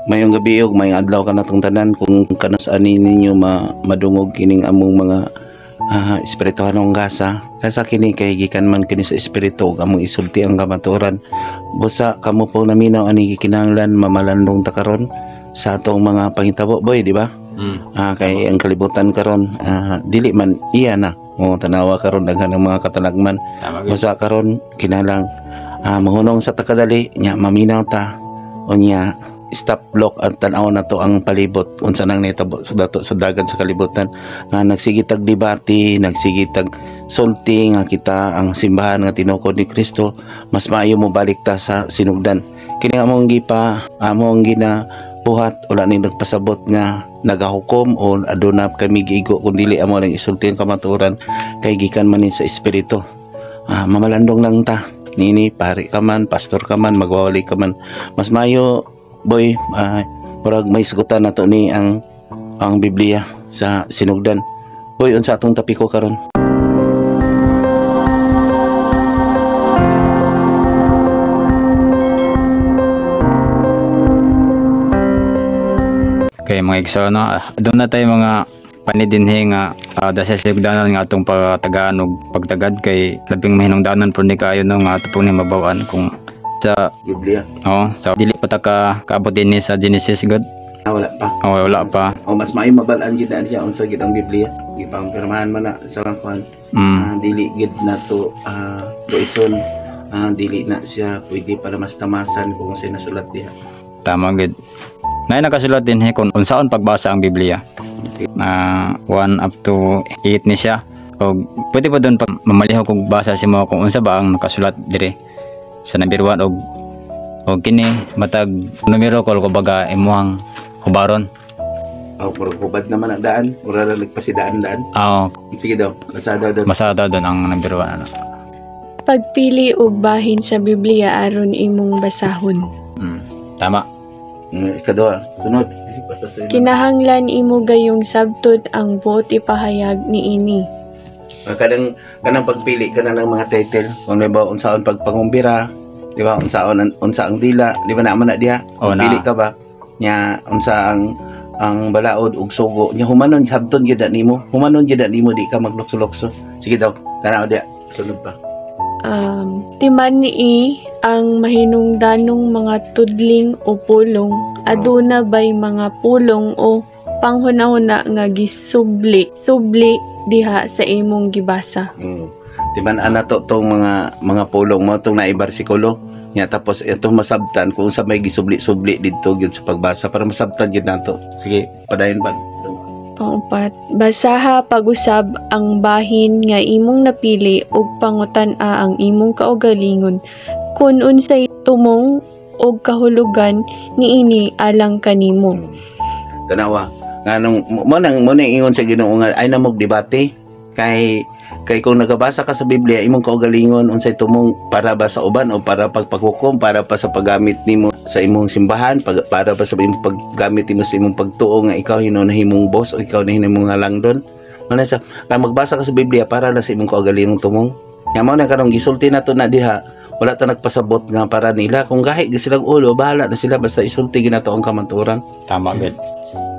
Mayong gabi og mayong adlaw kanatong tanan kung kanus-an ninyo madungog kining among mga espirituhanong gasa. Gasa kini kay gikan man kini sa espiritu ug among isulti ang kamatuoran. Busa kamo po naminaw ani gikinahanglan mamalandong ta karon sa atong mga pangitabo, boy, di ba? Kay ang kalibutan karon dili man iya na. O tanawa karon daghan ang mga katalagman. Busa karon kinahanglan mahunong sa takadali nya maminaw ta unya stop block at tan-aw na to ang palibot unsa nang nahitabo sa dato sa dagan sa kalibutan nga nagsige tag debate, nagsige tag sulti nga kita ang simbahan nga tinukod ni Kristo, mas maayo mo balik ta sa sinugdan. Kini among gipa among ginabuhat, wala ni nagpasabot nga nagahukom o aduna kami giigo kun dili amo lang isulti ang kamatuoran kay gikan man ni sa espiritu. Mamalandong lang ta nini, pari ka man, pastor ka man, magwawali ka man, mas maayo, boy, murag may sugutan na to ni ang Biblia sa sinugdan. Boy, unsa atong tapiko karon? Kay mga igsoon, no, doon na tayo mga panidinhi nga dasa sinugdanan nga atong pagtagaan og pagtagad kay labing mahinungdanon po ni kaayo, no, nga ato po ni mabaw-an kung sa Biblia. Oh, sa dili pa ta ka kaabot dinhi sa Genesis God. Wala pa. Oh, wala pa. O mas maayo mabal-an gid na siya unsa gid ang Biblia. Gipangpirmahan man na sa kuan. Dili gid na to buison. Dili na siya pwede para mas tamasan kung unsay nasulat diha. Tama gid. Nay nakasulat dinhi kung unsaon pagbasa ang Biblia. 1 up to 8 ni siya. Og pwede pa doon pag mamalihok og basa si mo kung unsa ba ang nakasulat dire sa number 1 og kini matag numero ko kumbaga imuhang hubaron. Oh, puro hubad naman ang daan, mura ra nagpasidaan daan. Oo. Sige daw, basa daw doon. Basa daw doon ang number 1 ano. Pagpili og bahin sa Biblia aron imong basahon. Tama. Ikaduha, sunod. Kinahanglan imo gayong sabtot ang buot ipahayag niini. Kanang pagpili ka na ng mga title, kung ba unsaon pagpangumbira, di ba, unsaon unsa ang dila, di ba naman na diha? Oh, na. Pili ka ba nya unsa ang balaod ug sugo nya humanon sabton gyud na nimo, humanon gyud na nimo, di ka maglukso-lukso. Sige daw, tanaw diha, sunod pa. Timan ni ang mahinungdanong mga tudling o pulong, aduna bay mga pulong o panghuna-huna nga gisubli, subli diha sa imong gibasa. Timan ana to tong mga pulong mo tong naibarsikulo nya, tapos itong masabtan kung sa may gisubli-subli didto gyud sa pagbasa para masabtan gyud nato. Sige, padayon ba? Pangupat, basaha pag-usab ang bahin nga imong napili ug pangutan-a ang imong kaugalingon kun unsay tumong og kahulugan niini alang kanimo. Tanawa nganong mo nang mo nang ingon sa Ginoo nga ay namog debate kay kung nagabasa ka sa Biblia imong kaugalingon unsay tumong para ba sa uban o para pagpaghukom, para pa sa paggamit nimo sa imong simbahan, para pa sa imong paggamit nimo sa imong pagtuo nga ikaw hinuon na himong boss o ikaw na hinimong nga langdon. Mao na siya, kay magbasa ka sa Biblia para lang sa imong kaugalingong tumong. Nya mao na karong gisulti nato na diha, wala ta nagpasabot nga para nila kung gahi gi silang ulo, bahala na sila basta isulti ginato ang kamatuoran. Tama gid.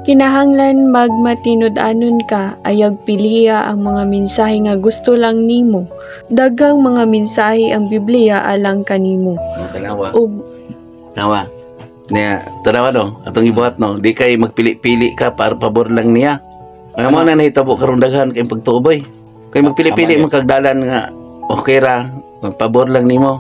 Kinahanglan magmatinud-anon ka, ayag piliha ang mga mensahe nga gusto lang nimo. Daghang mga mensahe ang Biblia alang kanimo. Tanawa. Ug Tanawa. Niya, tanawa no, atong ibuhat no, di kay magpili-pili ka para pabor lang niya. Ang mo na nahitabo karon daghan kay pagtuo, boy. Kay magpili-pili Tama, man kag dalan nga okay ra, pabor lang nimo.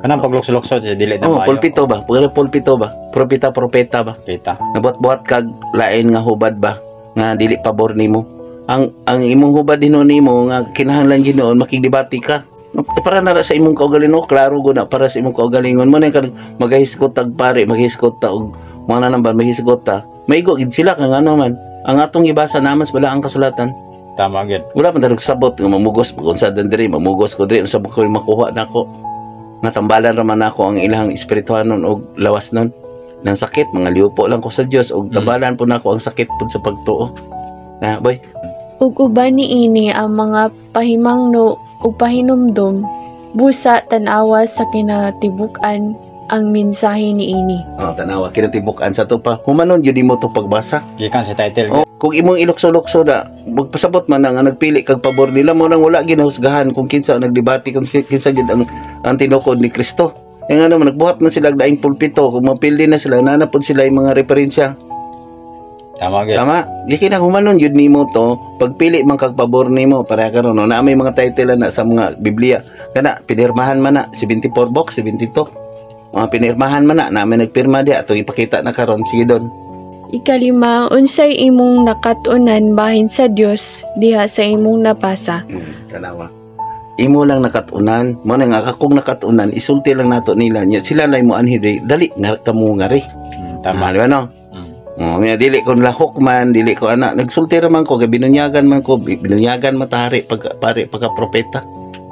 Kanang paglukso-lukso siya dili na Oh, maayo. pulpito ba? Pagka pulpito ba? Propeta propeta ba? Propeta. Nabuhat-buhat kag lain nga hubad ba nga dili pabor nimo. Ang imong hubad hinuon nimo nga kinahanglan Ginoo makigdebate ka. Para na sa imong kaugalingon, klaro gud na para sa imong kaugalingon mo na kan magahisgot tag pare, maghisgot ta og mga na ba maghisgot ta. Maigo gid sila kang ano man. Ang atong gibasa namas wala ang kasulatan. Tama gid. Wala man tarog sabot nga mamugos kung sa diri, mamugos ko diri unsa ko makuha nako. Natambalan ra man ako ang ilahang espirituhanon og lawas nun. Nang sakit, mga liupo lang ko sa Dios og tambalan po nako ang sakit pud sa pagtuo. Na, boy. Ug uban niini ang mga pahimangno ug pahinumdom, busa tan-awa sa kinatibuk-an Ang mensahe niini? Oh, tanawa kinatibuk-an sa to pa. Humanon gyud nimo to pagbasa. Gikan sa title. Oh, kung imong ilukso-lukso na, magpasabot man na nga nagpili kag pabor nila mo nang wala ginahusgahan kung kinsa ang nagdebate, kung kinsa gyud ang tinukod ni Kristo. Kaya nga naman, nagbuhat man sila og daing pulpito, kung mapili na sila, naa na pod sila yung mga referensya. Tama gyud. Tama? Di kina humanon gyud nimo to, pagpili man kag pabor nimo para karon, no, na may mga title na sa mga Biblia. Kana pinirmahan man na 74 box 72. Mga pinirmahan man na, na may nagpirma diya atong ipakita na karon, sige don. Ikalima, unsay imong nakat-unan bahin sa Dios diha sa imong nabasa? Tanawa. Imo lang nakatunan, mo na nga akong nakatunan, isulti lang nato nila nya sila lay mo anhi diri, dali nga kamo nga ri. Tama. Ah, di ba no? Mm. Oh, nga dili ko lahok man, dili ko ana, nagsulti ra man ko, kay binunyagan man ko, binunyagan matahari pag pare pagka propeta.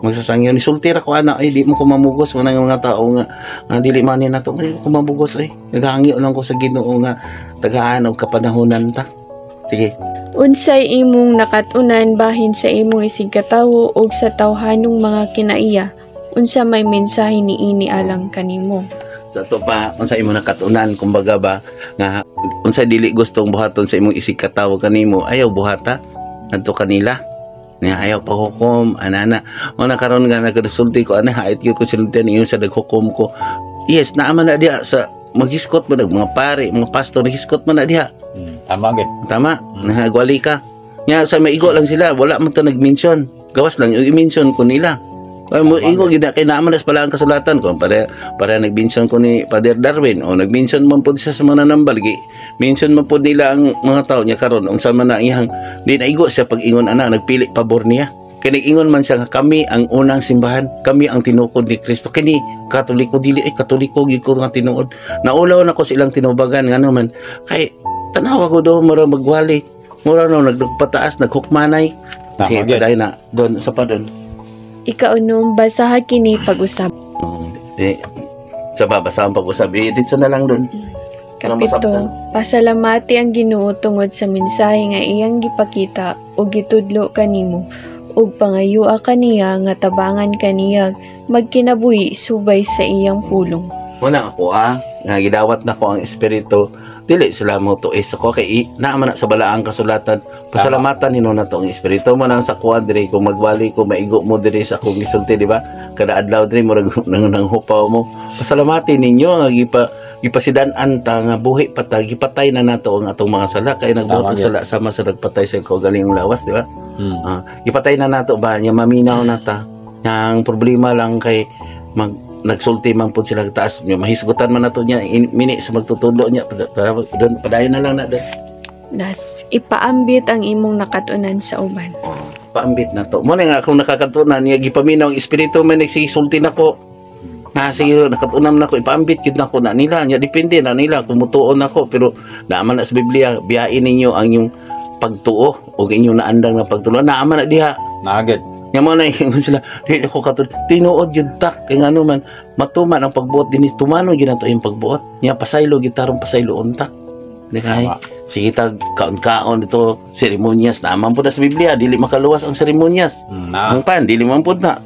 Magsasangyon isulti ra ko ana, ay di mo ko mamugos mo nga mga tao nga, nga dili man ni nato, ay ko mamugos ay. Naghangyo lang ko sa Ginoo nga tagaan og kapanahonan ta. Sige. Unsay imong nakat-unan bahin sa imong isigkatawo ug sa tawhanong mga kinaiya? Unsa may mensahe niini alang kanimo? Sa to pa, unsa imong nakatunan, kumbaga ba nga unsa dili gustong buhaton sa imong isig katawo kanimo, ayaw buhata ngadto kanila niya, ayaw paghukom anana mo na. Karon nga nagsulti ko ana, hait gyud ko sinultian ingon sa naghukom ko. Yes, naa man na diha sa maghiskot mo mga pare, mga pastor, naghiskot man na diha. Tama gyud. Tama. Nahagwali ka nya sa maigo lang sila, wala man ta nag-mention, gawas lang yung i-mention ko nila. Ay, mo igo gid na kay naa man pala ang kasulatan ko para para nag-mention ko ni Father Darwin o nag-mention man pud siya sa mga nanambal, gi mention man pud nila ang mga tao niya. Karon unsa man na iyang di naigo siya pag-ingon ana, nagpili pabor niya, kay nag-ingon man siya nga kami ang unang simbahan, kami ang tinukod ni Kristo. Kini Katoliko, dili ay Katoliko gyud ko nga tinuod. Naulaw na ko sa ilang tinubagan, ngano man kay tanawa ko do mura magwali, mura no nagpataas, naghukmanay. Tama Sige, gyud. padayon na doon sa pa doon. Ikaunom, basaha kini pag-usab. Eh, sa baba sa ang pag-usab, eh, dito na lang doon. Kanang Kapito, masabtan. pasalamati ang Ginoo tungod sa mensahe nga iyang gipakita ug gitudlo kanimo ug pangayua kaniya nga tabangan kaniya magkinabuhi subay sa iyang pulong. Wala ako ah, nga gidawat na ko ang espiritu. Dili sila mo to is ako kay naa man na sa balaang kasulatan. Pasalamatan nino na to ang espiritu mo nang sa kuan diri, kung magwali ko maigo mo diri sa akong gisulti, di ba? Kada adlaw diri mo nang nang hupaw mo. Pasalamati ninyo nga gipasidan-an ta nga buhi pa ta, gipatay na nato ang atong mga sala kay nagbuhat Tama, og sala sama sa nagpatay sa kaugalingong lawas, di ba? Mm. Ah, gipatay na nato ba nya maminaw na ta. Ang problema lang kay mag nagsulti man pud sila taas, mahisgutan man nato niya mini sa magtutudlo niya doon, padayon na lang na doon. Las, ipaambit ang imong nakatunan sa uban. Oh, paambit na to mo na nga akong nakakatunan niya, gipaminaw ang espiritu man, nagsisulti nako na sige, nakatunan nako, ipaambit gyud nako na nila nya, depende na nila kung mutuon nako, pero naa man na sa Biblia, biyain ninyo ang inyong pagtuo o inyong naandang na pagtuo, naa man na diha. Naa gyud. Nga mo na ingon sila, dili ako katod, tinuod gyud ta, kay ngano man matuman ang pagbuot dinhi, tumano gyud nato yung pagbuot. Nya pasaylo gyud tarong pasaylo unta. Di kay Tama. Sige tag kaon-kaon dito seremonyas, naa man pud na sa Biblia, dili makaluwas ang seremonyas. Na. Ang pan dili man pud na.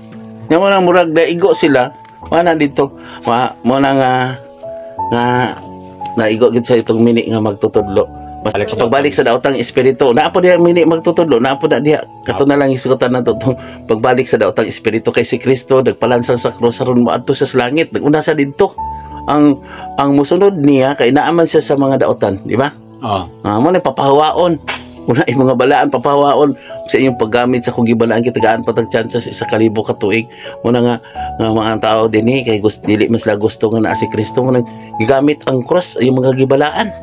Nga mo na murag daigo sila, wala dito, wa mo na nga nga naigo gyud sa itong mini nga magtutudlo. Mas Balik sa pagbalik sa daotang espiritu. Naa po diha mini magtutudlo, naa po na diha. Kato na lang hisgutan nato tong pagbalik sa daotang espiritu kay si Kristo nagpalansang sa krus aron moadto siya sa langit. Naguna sa didto. Ang musunod niya kay naaman siya sa mga daotan, di ba? Oh. Ah, mo na papahawaon. Una yung mga balaan papahawaon sa inyong paggamit sa kung gibalaan kita gaan patag tsansa sa 1,000 ka tuig. Muna nga nga mga tao dinhi kay gusto, dili man sila gusto nga naa si Kristo, mo nang gigamit ang cross yung mga gibalaan.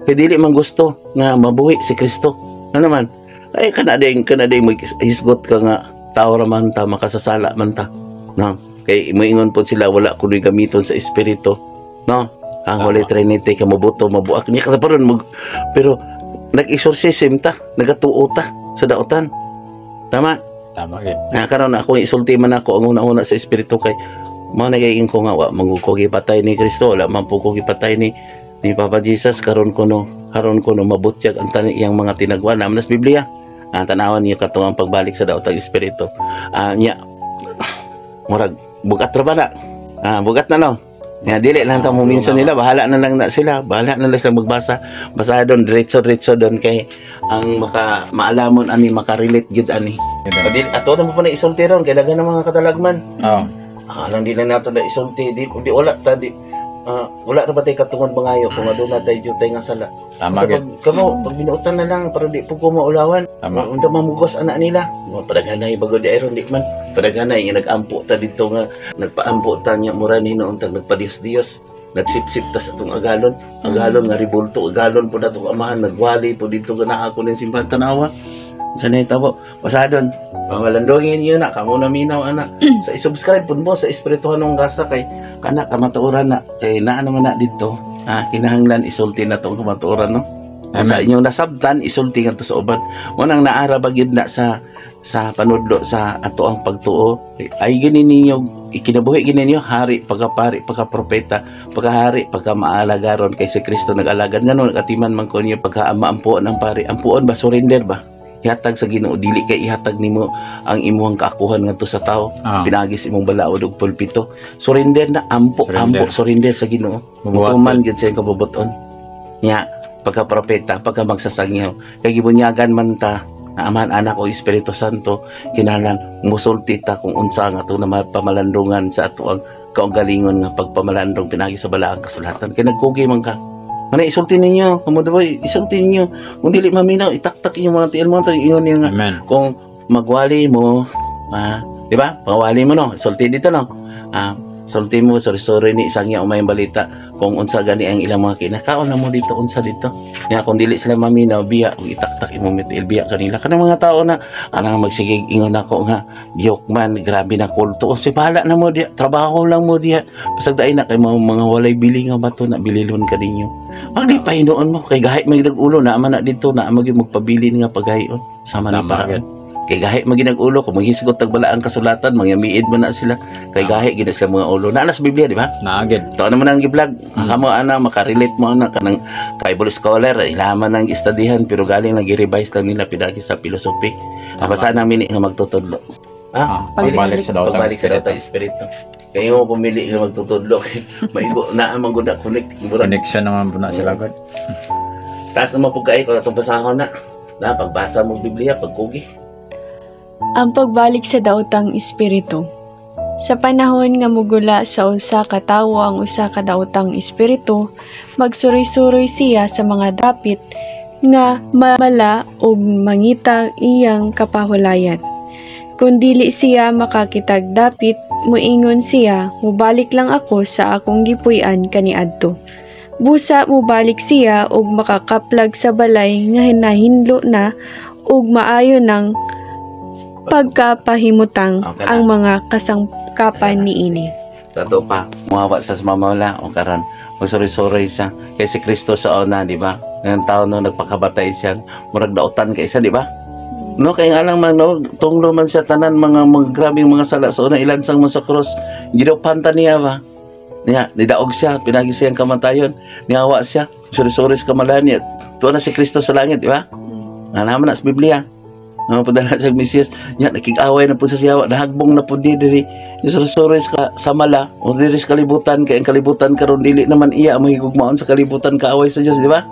Kay dili man gusto nga mabuhi si Kristo. Ano man? Ay kana ding maghisgot ka nga tao ra man ta, makasasala man ta. No? Kay moingon pod sila wala kunoy gamiton sa espiritu. No? Ang Holy Trinity ka mabuto mabuak niya ka pa ron mag, pero nag-exorcism ta, nagatuo ta sa daotan. Tama? Tama gyud. Na karon ako isulti man ako ang una-una sa espiritu kay mao na kay ko nga wa man ko gipatay ni Kristo, wala man po ko gipatay ni Papa Jesus, karon kuno mabutyag ang tanan iyang mga tinagwa naman sa Biblia. Ang tanawan niyo katong ang pagbalik sa daotang espiritu. Ah, nya murag bugat ra ba na? Ah, bugat na no. Nga dili lang ta mo minsan nila, bahala na lang na sila, bahala na lang sila magbasa. Basa doon, diretso-diretso doon kay ang maka maalamon ani, makarelate gyud ani. Dili ato na mo pa na isulti ron kay daghan ng mga katalagman. Oh. Lang di lang nato na isulti, di, di wala ta di wala ra ba tay katungod mangayo kung aduna tay jutay nga sala. Tama Basta gyud. pag, kamo, pag binuotan na lang para di po ko maulawan. Tama. Unta mamugos anak nila. Mga padaghanay bago di aron di man. Padaghanay nga nag-ampo ta dito nga nagpaampo ta niya mura ni noon tag nagpadiyos-diyos. Nagsipsip ta sa atong agalon. Agalon nga ribulto, agalon po natong amahan nagwali po dito nga naa ko ning simbahan tanawa. Sa na tabo. Pasadon. Pamalandongin niyo na kamo na minaw ana. Sa i-subscribe pud mo sa Espirituhanong Gasa kay kana kamatuoran na kay naa naman na dito. Kinahanglan isulti na tong kamatuoran, no. Kung sa inyong nasabtan, isulti ngadto sa uban. Mo nang naara ba gyud na sa panudlo sa ato ang pagtuo ay gini ninyo ikinabuhi gini ninyo hari pagkapari, pagkapropeta, pagkahari, pagkamaalagaron kay si Kristo nag-alagad ngano nagatiman man ko niyo pagkaama ampuon ang pari ampuon ba, surrender ba, ihatag sa Ginoo, dili kay ihatag nimo ang imuhang kaakuhan ngadto sa tao pinagis imong balaod og pulpito, surrender na ampo. Surrender. Ampo, surrender sa Ginoo. Mabuhat. Mutuman gyud sa iyang kabubuton nya pagka propeta, pagka magsasangyaw kay gibunyagan man ta na Amahan, Anak o Espiritu Santo, kinahanglan musulti ta kung unsa ang atong pamalandungan sa ato ang kaugalingon nga pagpamalandong pinagi sa balaang kasulatan kay nagkugi man ka. Mana isulti ninyo kamo boy, isulti ninyo. Kung dili maminaw, itaktak inyong mga tiil mo ingon niyo nga Amen. Kung magwali mo, di ba? Pangwali mo, no, sulti dito, no. Sulti mo, sorry sorry ni isang niya umayong balita kung unsa gani ang ilang mga kinakaon na mo dito, unsa dito. Nya kung dili sila maminaw, biya ug itaktak imong mitiil, biya kanila. Kanang mga tao na anang magsigig ingon ako nga joke man, grabe na kulto. O si bahala na mo diya, trabaho lang mo diya. Pasag dai na kay mga walay bili nga bato na bililon ka ninyo. Ang di pahinuon mo kay gahi may ulo na man na dito na magyud magpabilin nga paghayon sama na Tama paraan. Kay gahi magin ulo kung maghisgot tag balaang kasulatan, mangyamiid man na sila. Kay gahi gid sila mga ulo. Naa na sa Biblia, di ba? Naa gyud. Ito naman ang giblog. Kamo ana makarelate mo ana kanang Bible scholar, ilaman ang istadihan pero galing nag revise lang nila pinagi sa philosophy. Tama. Basta namin nga magtutudlo. Pagbalik sa daotang Pagbalik sa espiritu. daotang espiritu. Kayo mo pumili nga magtutudlo kay maigo na ang manggod na connect. Mura. Connection naman po na sila god. Taas naman po kay kung atong basahon na. Na pagbasa mo Biblia pagkugi. Ang pagbalik sa daotang espiritu. Sa panahon nga mugula sa usa ka tawo ang usa ka daotang espiritu, magsuroy-suroy siya sa mga dapit nga mamala ug mangita iyang kapahulayan. Kung dili siya makakitag dapit, muingon siya, "Mubalik lang ako sa akong gipuy-an kaniadto." Busa mubalik siya ug makakaplag sa balay nga nahinlo na ug maayo ng pagkapahimutang Okay na. Ang mga kasangkapan niini. Tato pa, muhawa sa mamawala o karon magsuroy-suroy siya. Kay si Kristo sa una, di ba? Ngayong taon no, nagpakabatay siya. Murag dautan kay isa, di ba? No, kay nga lang man, no, tunglo man siya tanan mga grabing mga sala sa una, ilansang mo sa cross. Gidaw panta niya ba? Niya, nidaog siya, pinagi siyang kamatayon, nihawa siya, suri-suri sa kamalayan niya. Tuwa na si Kristo sa langit, di ba? Nga naman na sa Biblia. Nga padala sa Mesiyas, niya, nakig-away na po sa siyawa, nahagbong na po di diri. Suri-suri sa mala, o diri sa kalibutan, kay ang kalibutan karon dili naman iya ang mahigugmaon sa kalibutan kaaway sa Diyos, di ba?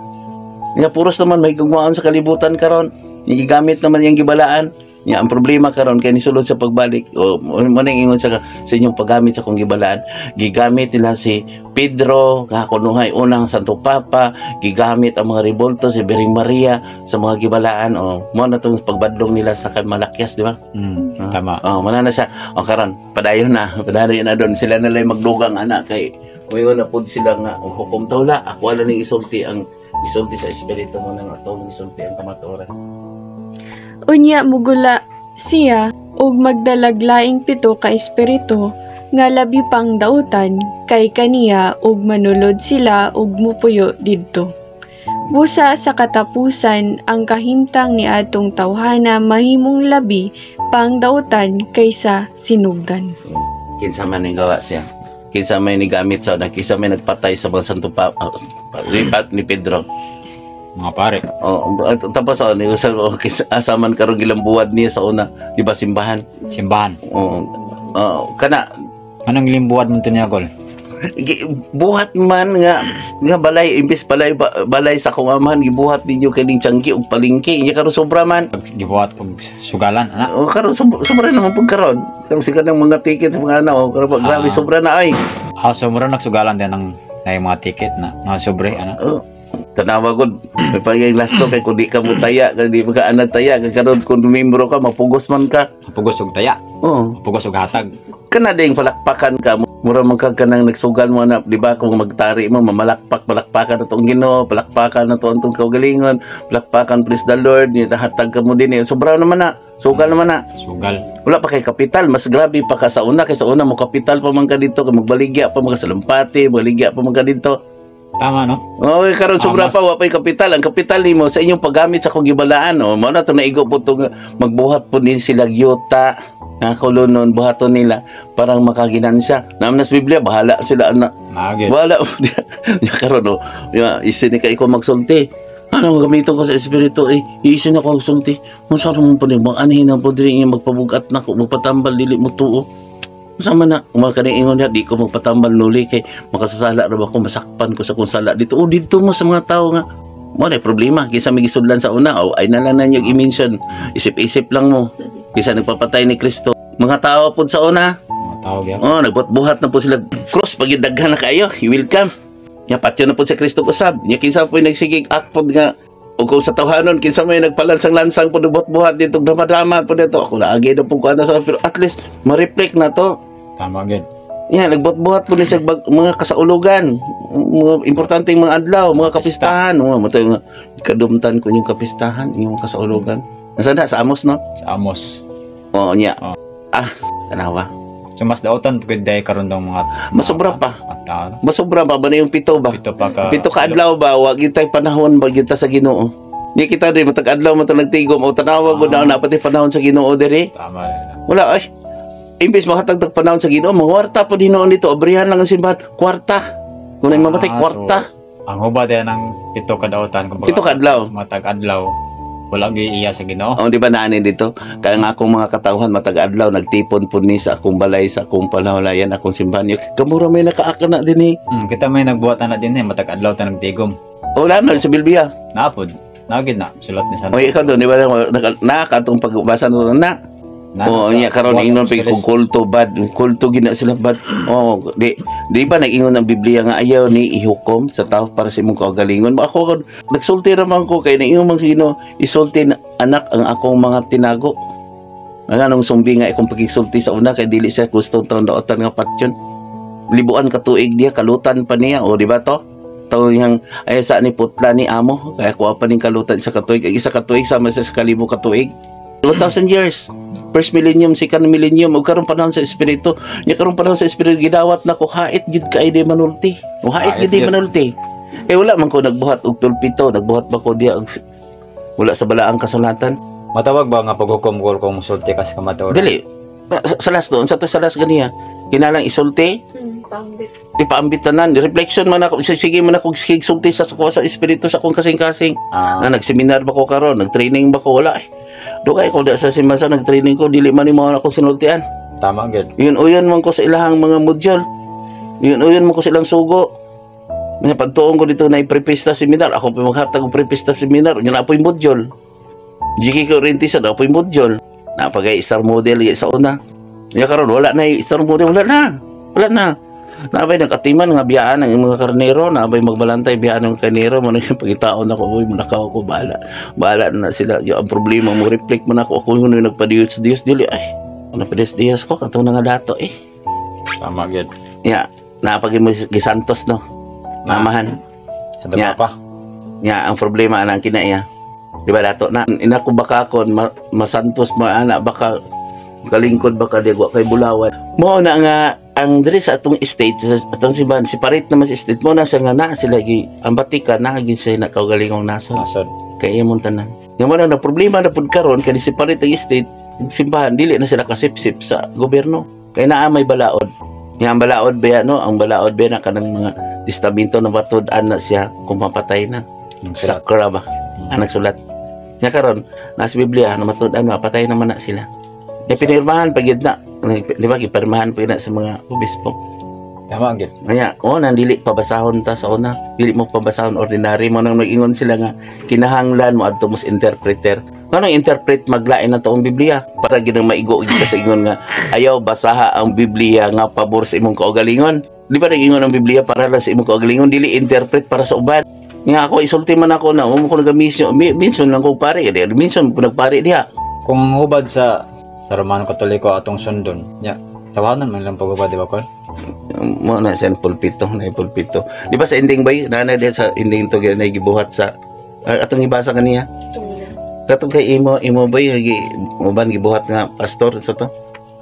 Nga puros naman mahigugmaon sa kalibutan karon. Gigamit naman iyang gibalaan. Nya ang problema karon kay nisulod sa pagbalik o mo nang ingon sa inyong paggamit sa kong gibalaan. Gigamit nila si Pedro nga kunuhay unang Santo Papa, gigamit ang mga rebolto si Birheng Maria sa mga gibalaan o mo na tong pagbadlong nila sa kay Malakias, di ba? Tama. Oh, wala na siya. O karon, padayon na. Padayon na doon. Sila na lang magdugang anak kay umingon na pud sila nga ang hukom tawla. Ako wala ning isulti ang isulti sa espiritu mo nang atong isulti ang kamatuoran. Unya mugula siya ug magdalag laing pito ka espiritu nga labi pang dautan kay kaniya ug manulod sila ug mupuyo didto. Busa sa katapusan ang kahimtang ni atong tawhana mahimong labi pang dautan kaysa sinugdan. Kinsa man ning gawa siya. Kinsa may nigamit sa una, kinsa may nagpatay sa mga Santo Papa, lipat ni Pedro. Mga pare. Oh, at tapos oh, ni usal oh, kinsa asa man karon gilambuwad niya sa una, di ba simbahan? Simbahan. Oh, oh, kana Anong gilimbuwad mo to niya, Gol? Buhat man nga nga balay, imbes balay balay sa akong amahan, gibuhat ninyo kining tiyanggi ug palengke. Nya karon sobra man. Gibuhat og sugalan ana. Oh, karon sobra naman pud karon. Karon sila ng mga ticket sa mga ana, oh, karon pa, grabe, sobra na ay. Ah, so mura nagsugalan din ng na yung mga ticket na mga sobre ana. Oh. Tanawa gud, may pagay last to kay kung di ka mo taya, kay di pa ka anad taya, kay karon kung membro ka mapugos man ka. Pugos og taya, pugos og hatag. Kana ding palakpakan ka, mura man ka kanang nagsugal mo na, di ba, kung magtari mo, mamalakpak, palakpakan na tong Ginoo, palakpakan na to ang tong kaugalingon, palakpakan, praise the Lord, ni hatag ka mo din eh. Sobra naman na, sugal naman na. Sugal. Wala pa kay kapital, mas grabe pa ka sa una, kay sa una mo kapital pa man ka dito, kay magbaligya pa man ka sa Lampati, baligya pa man ka dito. Tama, no? Okay, karon sobra Ah, pa, wa pa'y kapital. Ang kapital nimo sa inyong paggamit sa akong gibalaan, oh, mao na to naigo po tong magbuhat po din sila yuta, nga kulunon buhaton nila parang makaginansya. Naman sa Biblia, bahala sila ana. Maagit. Bahala. Ya karon, oh, ya isin ni kay ko magsulti. Ano ang gamiton ko sa espiritu eh? Isin ako magsulti. Unsa ra man po ni bang anhin na po diri nga magpabugat na ko, magpatambal dili mo tuo. Unsa man na uma kani ingon niya, di ko magpatambal nuli kay makasasala ra ba ko, masakpan ko sa kung sala dito. Oh, dito mo sa mga tao nga mo na problema kaysa may gisudlan sa una, oh, ay na lang na ninyo i-mention. Isip-isip lang mo. Kaysa nagpapatay ni Kristo. Mga tao pod sa una, Mga tao gyud. oh, nagbuhat-buhat na po sila. Cross, pag daghan na kayo, you will come. Nya patyo na po sa Kristo usab. Nya kinsa po nagsigig akpod nga o kung sa tawhanon kinsa may nagpalansang-lansang po nagbuhat-buhat dito, drama-drama po dito. Ako naagi na po ko ana sa, pero at least ma-reflect na to. Tama gyud. Nya nagbuhat-buhat po ni sa mga kasaulugan, mga importanteng mga adlaw, mga kapistahan, mga mo nga kadumtan ko yung kapistahan, yung kasaulugan. Nasa na sa Amos, no? Sa Amos. Oo, nya. Oh. Ah, tanawa. So mas dautan pud day karon daw mga Masobra pa. mga tao. Masobra pa ba na yung 7 ba? 7 pa ka. 7 ka adlaw ba, wag gid tay panahon ba gyud ta sa Ginoo. Di kita diri matag adlaw man ta nagtigom o tanawa gud na pati panahon sa Ginoo diri. Tama. Wala ay. Imbes mahatag tag panahon sa Ginoo, mangwarta pa Ginoo dito, abrihan lang ang simbahan, kwarta. Kung ay mamatay, kwarta. So, ang huba day ng 7 ka dautan kumbaga. 7 ka adlaw. Matag adlaw. Wala gyud iya sa Ginoo. Oh, di ba naani dito? Kaya nga akong mga katawhan matag adlaw nagtipon po ni sa akong balay, sa akong panahulayan, akong simbahan. Kamura may nakaaka na din eh. Kita may nagbuhat na din eh matag adlaw ta nagtigom. Wala man sa Biblia. Naapod. Naagid na sulat ni San. O ikaw doon, di ba nakatong pagbasa no na? Na, Oo, niya karon ingon pa kung kulto bad, kulto gina sila bad. Oh, di di ba nag-ingon ang Biblia nga ayaw ni ihukom sa tao para sa imong kaugalingon. Ako kon nagsulti ra man ko kay naingon man sino isulti na, anak, ang akong mga tinago. Nga nung sumbi nga akong pagkisulti sa una kay dili siya gusto taon daotan nga patyon. Libuan ka tuig niya, kalutan pa niya, o di ba to? Taon niyang ay sa ni putla ni amo, kaya kuha pa ning kalutan isa ka tuig, ang isa ka tuig sama sa kalibo ka tuig. 1,000 years. First millennium, second millennium, ug karon panahon sa espiritu. Nya karon panahon sa espiritu gidawat na ko hait gyud kay di manulti. O hait gyud di manulti. Eh wala man ko nagbuhat og pulpito, nagbuhat ba ko diya og wala sa balaang kasulatan. Matawag ba nga paghukom ko kung musulti ka sa kamatuoran? Dili. Sa last doon, sa to sa last ganiya. Kinalang isulti, Pambit. Ipaambit tanan, reflection man ako, sige man ako sige sulti sa sa sa espiritu sa akong kasing-kasing. Na nagseminar ba ko karon, nag-training ba ko, wala eh. Dugay ko da sa simasa nag-training ko, dili man nimo ako sinultian. Tama gyud. Yun uyon man ko sa ilahang mga module. Yun uyon man ko sa ilang sugo. Nga pagtuon ko dito na i-prepista seminar, ako pa maghatag og prepista seminar, yun na apoy module. GK ko orientation, apoy module. Napagay star model sa una. Ya karon wala na yung star model, wala na. Wala na. Nabay nagkatiman nga biyaan ang mga karnero, nabay magbalantay biyaan ng karnero, mo nang pagitaon ako, uy, manakaw ko, bahala. Bahala na sila. Yung ang problema mo, reflect man ako, ako yung nagpadiyos Diyos, dili, ay, nagpadiyos Diyos ko, katong na nga dato eh. Tama gyud. Ya, napagay mo gisantos, no? Mamahan. Sa daba pa. Ya, ang problema anang kinaya. Di ba dato na ina ko baka kon masantos maana baka kalingkod baka di wa kay bulawan. Mo na nga ang diri sa atong estate sa atong simbahan separate naman sa estate mo na sa nga na sila gi ang Vatican na gi sa nakaugalingong nasod. Nasod. Kay imong tanan. Nga mo na na problema na pud karon kay separate ang estate simbahan dili na sila kasipsip sa gobyerno. Kay naa may balaod. Nga ang balaod ba no? Ang balaod ba na kanang mga testamento na batud-an na siya kung mapatay na. Nagsulat. Sakra ba? Ang nagsulat. Nga karon nasa Biblia na matud-an mapatay naman na sila. Nga pinirmahan pag yun na. Di ba gipirmahan pag na sa mga obispo. Tama gyud. Kaya, oh, nang dili pabasahon ta sa una. Dili mo pabasahon ordinary mo nang nag-ingon sila nga kinahanglan mo adto mo sa interpreter. Nganong interpret maglain na toong Biblia para ginang maigo gyud ka sa ingon nga ayaw basaha ang Biblia nga pabor sa imong kaugalingon. Di ba nag-ingon ang Biblia para lang sa imong kaugalingon, dili interpret para sa uban. Nga ako isulti man ako na mo ko nagamisyo, minsan lang ko pare, di minsan ko nagpare diha. Kung ang hubad sa Romano Katoliko atong sundon, nya, tawanan man lang paghubad, di ba, Kol? Mo na sa pulpito, na pulpito. Di ba sa ending bay, na diha sa ending to na gibuhat sa atong ibasa kaniya. Katong kay imo imo bay gi uban gibuhat nga pastor sa to.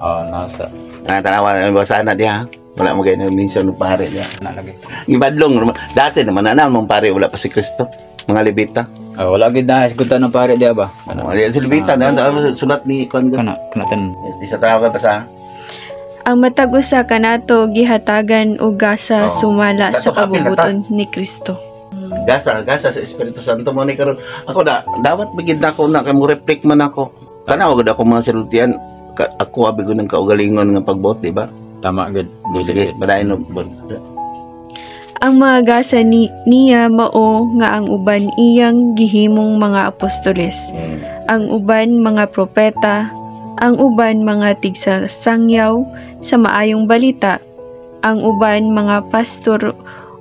Oo, nasa. Ah, tanawa na basa na diha. Wala mo gay mention ng pare diha. Na lagi. Gibadlong dati naman na naman pare wala pa si Kristo. Mga Levita. Ah, wala gid na isgutan ng pare diha ba? Ano, si Levita na sulat ni kon. Kana kana tan. Di sa tawag basa. Ang matag usa kanato gihatagan og gasa Oo. sumala sa Kato, apil na ta. kabubuton ni Kristo. Gasa, gasa sa Espiritu Santo mo ni karon. Ako na dapat bigid na ako na kay mo reflect man ako. Tanaw gud ako mga sinultian. Ako abi ko ng kaugalingon nga pagbuot, di ba? Tama gid. Sige, balain no. Ang mga gasa ni niya mao nga ang uban iyang gihimong mga apostoles, ang uban mga propeta, ang uban mga tigsasangyaw sa maayong balita, ang uban mga pastor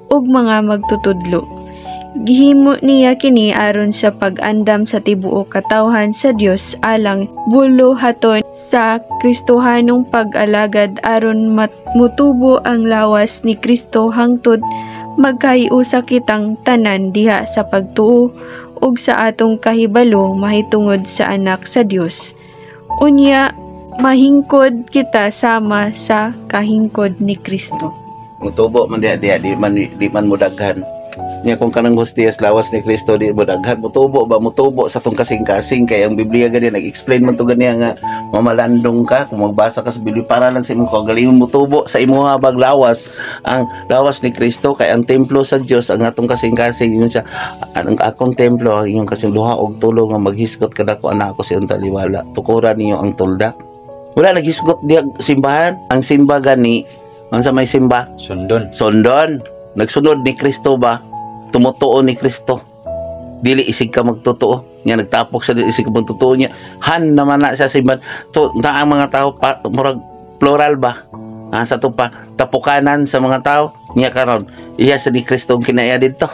ug mga magtutudlo. Gihimo niya kini aron sa pag-andam sa tibuok katawhan sa Dios alang buluhaton sa Kristohanong pag-alagad aron mutubo ang lawas ni Kristo hangtod magkahiusa kitang tanan diha sa pagtuo ug sa atong kahibalo mahitungod sa Anak sa Dios. Unya mahingkod kita sama sa kahingkod ni Kristo. Mutubo man diha diha di man mo daghan. Nya kung kanang hostiyas lawas ni Kristo di mo daghan, mutubo ba, mutubo sa tong kasing-kasing kay ang Biblia gani nag-explain man to ganiya nga mamalandong ka kung magbasa ka sa Biblia para lang sa imong kaugalingon, mutubo sa imuha bag lawas ang lawas ni Kristo kay ang templo sa Dios ang atong kasing-kasing. Ingon siya, ang akong templo ang inyong kasing duha og tulo nga maghisgot kadako anak ko sa iyong taliwala, tukuran ninyo ang tolda. Wala naghisgot diha simbahan. Ang simba gani unsa may simba? Sundon. Sondon. Nagsunod ni Kristo ba? Tumutuo ni Kristo. Dili isig ka magtotoo. Nya nagtapok sa dili isig ka magtotoo niya. Han naman na sa simbahan. To na ang mga tao pa, murag plural ba? Ah, sa to pa tapukanan sa mga tao niya karon. Iya sa ni Kristo ang kinaya didto.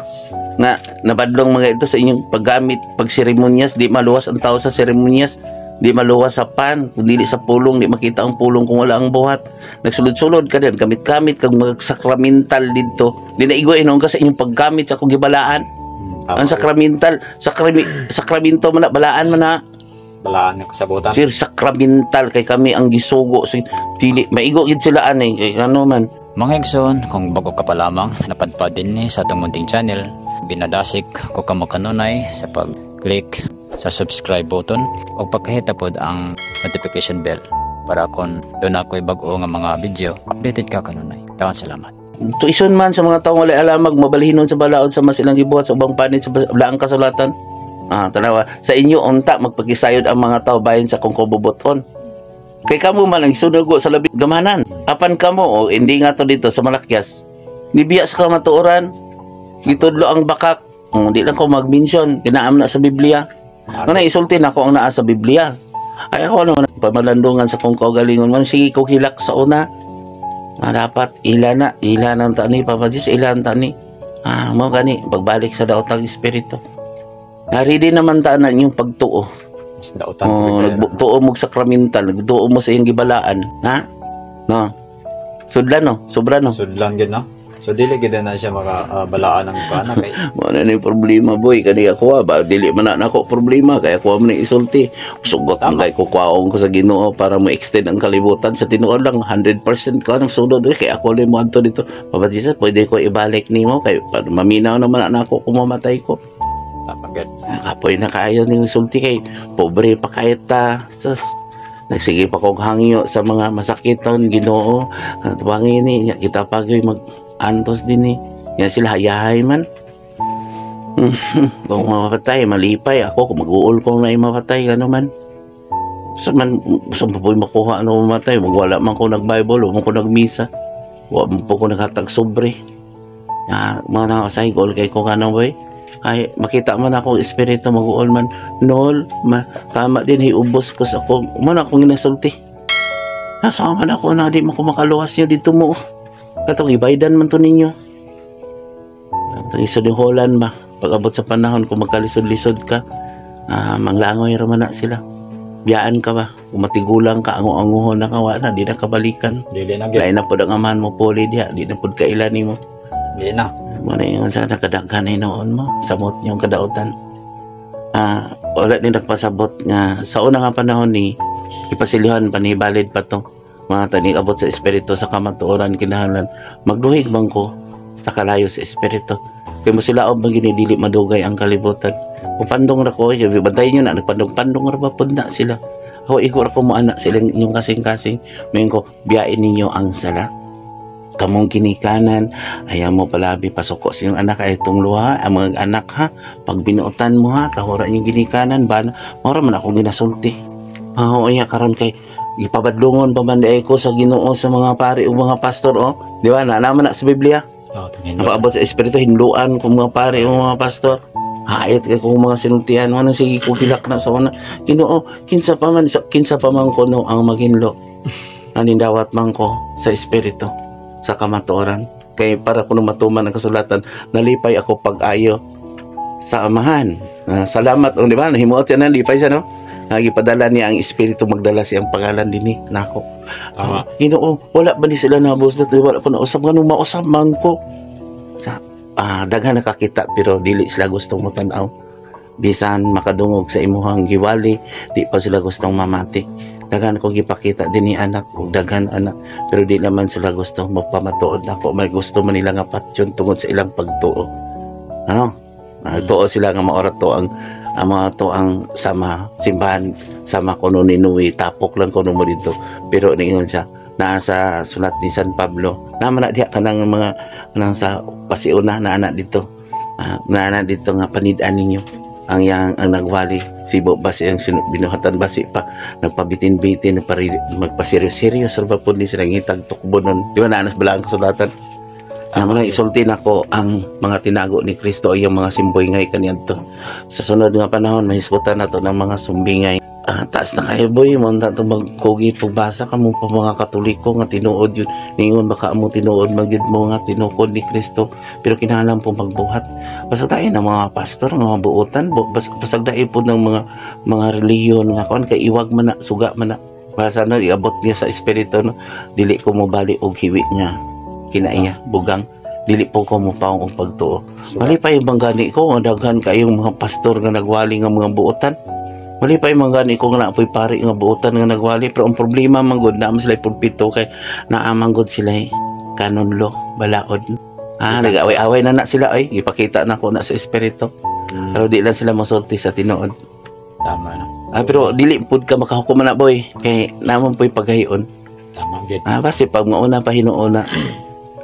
Nga nabadlong mga ito sa inyong paggamit pag seremonyas, di maluwas ang tao sa seremonyas, di maluwas sa pan, kung dili sa pulong, di makita ang pulong kung wala ang buhat. Nagsulod-sulod ka din, gamit-gamit kag mga sakramental didto. Di na igo ka sa inyong paggamit sa akong gibalaan. Tama Ang gid. sakramental, sakramento man na, balaan man na. Balaan ng kasabutan. Sir, sakramental kay kami ang gisugo sa dili maigo gid sila ani kay ano man. Mga igsoon, kung bago ka pa lamang napadpad din ni sa atong munting channel, binadasik ko kamo kanunay sa pag-click sa subscribe button o pagkahita pod ang notification bell para kung doon ako'y bag-o nga mga video, updated ka kanunay. Tawan salamat. Tuison man sa mga taong walay alamag, mabalhinon sa balaod sa mas ilang gibuhat sa ubang panit sa laang kasulatan. Ah, tanawa sa inyo unta magpagisayod ang mga tao bahin sa kung kububuton. Kay kamo man ang sunugo sa labi gamanan. Apan kamo o hindi nga to dito sa Malakyas. Nibiya sa kamatuoran, gitudlo ang bakak. Di lang ko mag-mention, kinaam na sa Biblia. Ano isulti na ako ang naa sa Biblia. Ay ako naman pamalandungan sa kong kaugalingon man sige ko hilak sa una. Ah, dapat ila na, ila nang tani Papa Diyos, ila ang tani. Ah, mo gani pagbalik sa daotang espiritu. Naridi naman tanan yung pagtuo. Mas dautan. Oh, nagtuo mo sa sakramental, nagtuo mo sa iyong gibalaan, ha? No. Sudlan no, sobra no. Sudlan gid no. So dili gid na siya maka balaan ng kana kay Mo na ni problema boy kani ako ah, ba dili man na nako problema kay ako man ni isulti. Sugot man Tama. kay kukuhaon ko sa Ginoo para mo extend ang kalibutan sa tinuod lang 100% ko ang sunod eh, kay ako lang mo adto dito. Papa Jesus, pwede ko ibalik nimo kay para maminaw naman na ako kung mamatay ko. Tama gid. Kapoy na kaayo ning sulti kay pobre pa kayo ta. Sus, nagsige pa kong hangyo sa mga masakiton Ginoo. Tuwangin ni nya kita pagyoy mag antos din eh. Yan sila hayahay man. Kung mapatay, malipay ako. Kung mag-uol ko na mapatay, ano man. Sa man, sa mapoy makuha ano mamatay. Magwala man ko nag-Bible, o man ko nagmisa. Wa man po ko naghatag sobre. Ah, mga nakasaygool kay ko kanang boy. Ay, makita man ako espiritu mag-uol man. Nol, ma, tama din, hiubos ko sa ako. Man akong ginasulti. Nasa man ako na di mo ko makaluwas niyo dito mo. Katong ibaydan man to ninyo. Itong isod yung Holland ba? Pag abot sa panahon, kung magkalisod-lisod ka, manglangoy ra man na sila. Biyaan ka ba? Kung matigulang ka, ango-anguhon na ka, wa na, di na kabalikan. Dili na gyud. Lain na pod ang amahan mo puli diha, di na pod kailan nimo. Dili na. Mo na yung sa nakadaghan hinuon mo, samot niyong kadautan. Wala din nagpasabot nga sa una nga panahon ni ipasilihan pa ni valid pa to. Mga tanig abot sa espiritu sa kamatuoran, kinahanglan magduhig bang ko sa kalayo sa espiritu. Kay mo sila og ginidili madugay ang kalibutan. Kung pandong ra ko, eh, bantayan nyo na, nagpandong-pandong ra ba pud na sila. Ako, igo ra ko mo anak silang inyong kasing-kasing. Mayon ko, biyain ninyo ang sala. Kamong kinikanan, ayaw mo palabi pasuko sa inyong anak ay itong luha, ang mga anak ha, pag binuotan mo ha, tahura inyong ginikanan, ba, mora man akong ginasulti. Oo, iya karon kay ipabadlungon pa man diay ko sa Ginoo sa mga pari o mga pastor, oh. Di ba? Na naman na sa Biblia. Oh, tingin. Napaabot sa espiritu, hinluan kung mga pari o mga pastor. Hait kay kung mga sinultian, ano sige ko kilak na sa una. Ginoo, kinsa pa man kuno ang maghinlo. Nanindawat man ko sa espiritu sa kamatuoran. Kay para kuno matuman ang kasulatan, nalipay ako pag-ayo sa amahan. Salamat, oh, di ba? Nahimuot siya na, lipay siya, no? Nagipadala niya ang espiritu, magdala siyang pangalan dinhi nako. Tama. Ginoo, wala ba ni sila nabuslos? Di wala ko nausab, nganong mausab man ko. Sa daghan nakakita pero dili sila gustong motan-aw. Bisan makadungog sa imuhang giwali, di pa sila gustong mamati. Daghan ko gipakita dinhi anak ug daghan anak, pero di naman sila gusto magpamatuod nako. May gusto man nila nga patyon tungod sa ilang pagtuo. Ano? Tuo sila nga maorat to ang mga to ang sama simbahan sama kuno ni Noe, tapok lang kuno mo dito. Pero niingon siya naa sa sulat ni San Pablo naman na diha kanang mga kanang sa pasiuna na anak dito, na anak dito nga panid-an ninyo ang yang ang nagwali sibo basi ang binuhatan basi pa nagpabitin-bitin, magpaseryo-seryo sa ba pud ni sila ngitag tukbo nun, di ba? Naanas bala ang kasulatan naman ang isulti nako ang mga tinago ni Kristo ay yung mga simboy ngay kaniadto. Sa sunod nga panahon mahisgutan nato ng mga sumbingay. Taas na kayo boy mo ta to magkugi pagbasa kamo pa mga Katoliko nga tinuod yun ningon baka amo tinuod magyud mo nga tinukod ni Kristo, pero kinahanglan po magbuhat basag tayo ng mga pastor nga mga buotan, basag dai po ng mga relihiyon nga kon kay iwag man na suga man na basta no iabot niya sa espiritu, no, dili ko mobali og hiwi nga kinaiya bugang, dili po ko mopaong og pagtuo. Malipay bang gani ko nga daghan kayong mga pastor nga nagwali nga mga buotan. Malipay man gani ko nga naapoy pari nga buotan nga nagwali, pero ang problema man gud naa man sila pulpito kay naa man gud sila canon law balaod. Nag-away-away na na sila ay gipakita na ko na sa espiritu. Pero di lang sila mosulti sa tinuod. Tama na. Pero dili pud ka makahukom na boy kay naman po'y paghayon. Tama gyud. Basi pag mauna pa hinuuna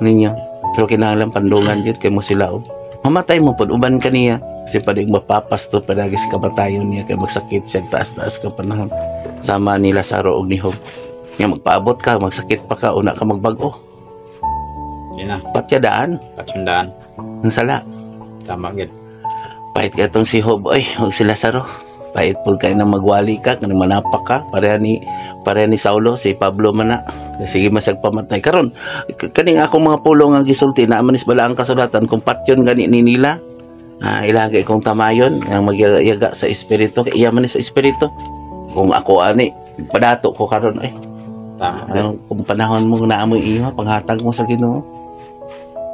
ninyo. Pero kinahanglan pandungan gyud kay mo sila oh. Mamatay mo pud uban kaniya kasi padig mapapasto padagi sa kamatayon niya kay magsakit siya taas-taas ka panahon. Sama ni Lazaro og ni Job. Nga magpaabot ka, magsakit pa ka, una ka magbag-o. Yun na. Patyadaan Patsundaan. Ang sala. Tama gyud. Pait ka itong si Job oy, ug si Lazaro. Pait pud kay nang magwali ka, kanang manapak ka, pareha ni Saulo, si Pablo man na. Sige masag pamatay karon. Kaning akong mga pulong nga gisulti na manis bala ang kasulatan kung patyon gani ni nila. Ilagay kong tamayon ang magyaga sa espiritu kay iya man ni sa espiritu. Kung ako ani padato ko karon ay. Tama. Ano, kung panahon mo na amoy iyo, panghatag mo sa Ginoo.